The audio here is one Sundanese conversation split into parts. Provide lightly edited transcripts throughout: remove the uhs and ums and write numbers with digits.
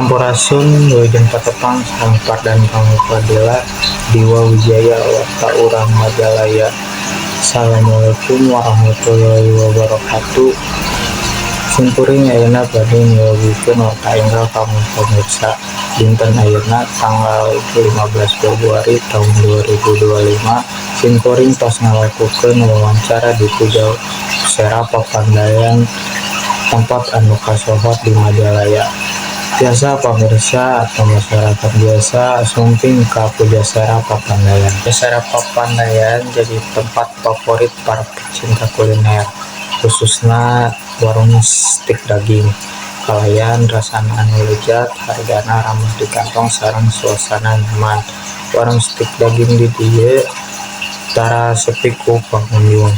Sampurasun, wilujeng patepang sareng Pardan Pamupradela Diwa Wijaya, Warta Urang Majalaya. Assalamualaikum warahmatullahi wabarakatuh. Simkuring ayeuna bade nyuguhkeun warta enggal kanggo pamirsa. Dinten ayeuna tanggal 15 Februari tahun 2025, simkuring tos ngalakukeun wawancara di Pujasera Papandayan, tempat anu kasohor di Majalaya. Tiasa pamirsa atau masyarakat biasa sumping ka Pujasera Papandayan. Pujasera Papandayan jadi tempat favorit para pecinta kuliner, khususna warung steak daging. Kalayan rasana anu lezat, hargana ramah di kantong sareng suasana nyaman. Warung steak daging di dieu tara sepi ku pengunjung.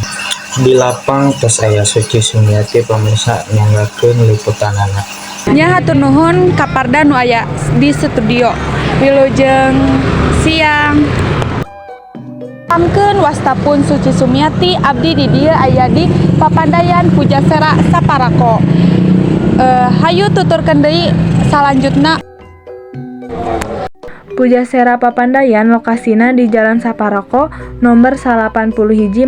Di lapang tos aya Suci Sumiati, pamirsa, nyanggakeun liputanana. Nya, hatur nuhun ka Pardan nu aya di studio. Wilujeng siang. Pamkeun, wasta pun Suci Sumiati, abdi di dieu aya di Papandayan Pujasera Saparako. Hayu tuturkeun deui salanjutna. Pujasera Papandayan lokasina di Jalan Saparoko Nomor 81,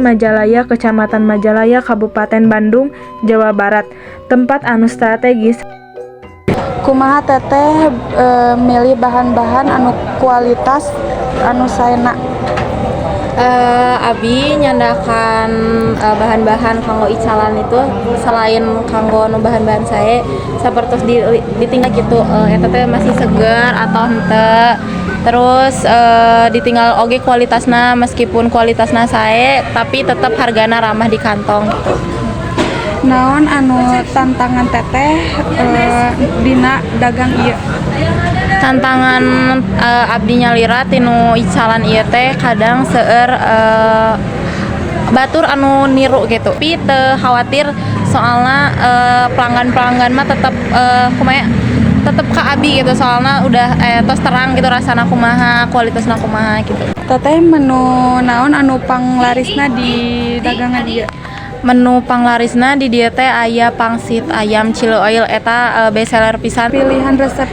Majalaya, Kecamatan Majalaya, Kabupaten Bandung, Jawa Barat. Tempat anu strategis. Kumaha teteh milih bahan-bahan anu kualitas anu saena? Abi nyandakan bahan-bahan kanggo icalan itu, selain kanggo nu bahan-bahan sae, sapertos ditinggal gitu, eta teh masih segar atau henteu. Terus ditinggal oge kualitasna, meskipun kualitasna sae tapi tetap hargana ramah di kantong gitu. Naon anu tantangan teteh dina dagang ieu? Tantangan abdi nyalira tinu icalan ieu teh kadang seueur batur anu niru gitu, tapi teu khawatir, soalnya pelanggan-pelanggan mah tetep kumaha, tetep ka abi gitu, soalnya udah tos terang gitu rasana kumaha, kualitasna kumaha gitu. Teteh, menu naon anu panglarisna di dagangan ieu? Menu panglarisna di dieu teh aya pangsit ayam chili oil, eta best seller pisan. Pilihan resep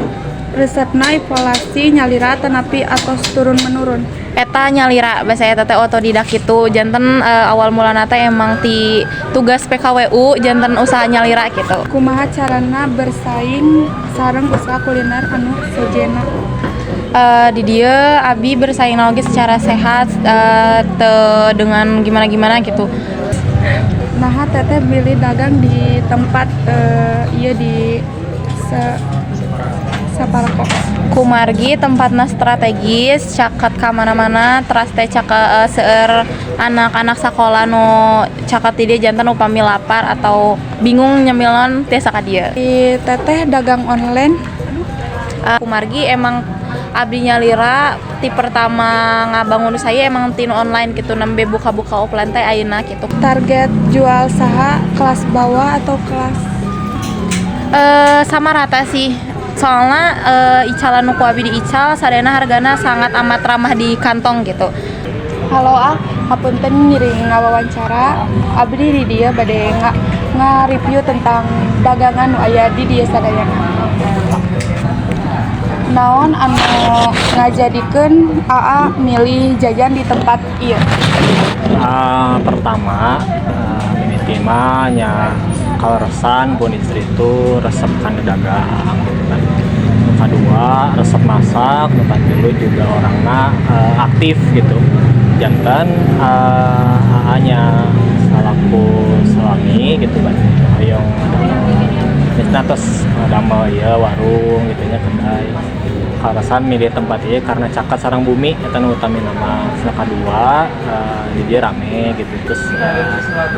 resepna evaluasi nyalira atanapi atos turun menurun? Eta nyalira, bahasa eta teh otodidak gitu. Janten awal mulana teh emang ti tugas PKWU, janten usaha nyalira gitu. Kumaha carana bersaing sareng usaha kuliner anu sejenna? Di dieu abi bersaing oge secara sehat, teu dengan gimana-gimana gitu. Naha teteh milih dagang di tempat ieu di Saparako? Kumargi tempatna strategis, caket ka mana-mana, teras teh caket, seueur anak-anak sakola nu caket di dieu, janten upami lapar atau bingung nyemil naon tiasa ka dieu. Di teteh dagang online? Kumargi emang abdi nyalira ti pertama ngabangun saya emang tinu online gitu, nembe buka-buka offline teh ayeuna gitu. Target jual saha, kelas bawah atau kelas? Sama rata sih, soalnya icalan nu ku abi diical sadayana hargana sangat amat ramah di kantong gitu. Halo ah, hapunten ngiring ngawawancara. Abdi di dieu bade nga-review tentang dagangan nu aya di dieu sadayana. Naon anu ngajadikeun AA milih jajan di tempat ieu? Pertama, mimiti mah nya kaleresan pun istri itu resep kana dagang gitu kan. Nu kadua resep masak, nu katilu juga orangna aktif gitu. Janten nya salaku suami gitu kan hoyong ngadamel tos ngadamel ieu warung gitu nya, kedai. Kaleresan milih tempat ieu karena caket sareng bumi, eta nu utamina mah. Nu kadua, di dieu rame gitu, terus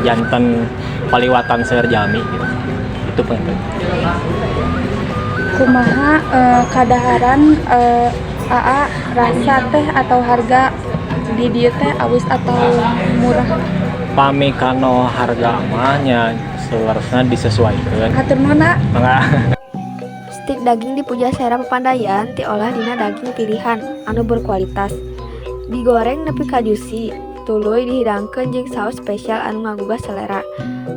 janten paliwatan seueur jalmi gitu. Itu penting. Kumaha kadaharan AA, rasa teh atau harga di dieu teh awis atau murah? Pami kana harga mah nya saleresna disesuaikan. Hatur nuhun, A. Mangga. Stik daging di Pujasera Papandayan diolah dina daging pilihan anu berkualitas. Digoreng nepi ka juicy, tuluy dihidangkeun jeung saus spesial anu ngagugah selera.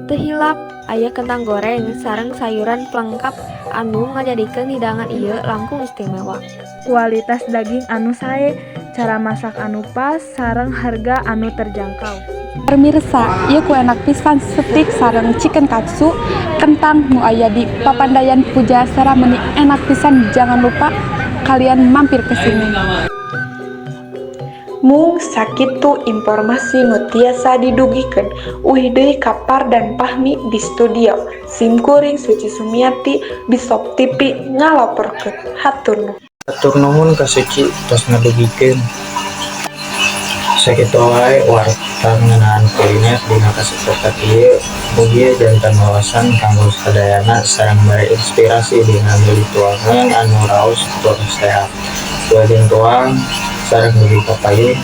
Teu hilap, aya kentang goreng sareng sayuran pelengkap anu ngajadikeun hidangan ieu langkung istimewa. Kualitas daging anu sae, cara masak anu pas, sareng harga anu terjangkau. Pemirsa, ieu ku enak pisan steak sareng chicken katsu kentang nu aya di Papandayan Pujasera meni enak pisan. Jangan lupa kalian mampir ke sini. Mung sakitu informasi nu tiasa didugikeun. Uih deui ka Par dan Fahmi di studio. Sim kuring Suci Sumiati, Bisop TV ngalaporkeun. Hatur nuhun. Hatur nuhun ka Suci tos ngadugikeun. Sakitu wae warta ngeunaan kuliner dina kasempatan ieu, mugia janten wawasan kanggo sadayana sareng mere inspirasi dina milih tuangan anu raos tur sehat. Wilujeng tuang sareng dugi ka payun.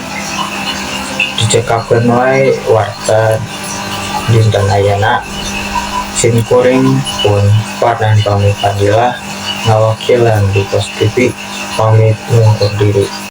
Dicekapkeun wae warta dinten ayeuna. Sim kuring pun Fardan pamit padilah ngawakilan di Pos TV pamit undur diri.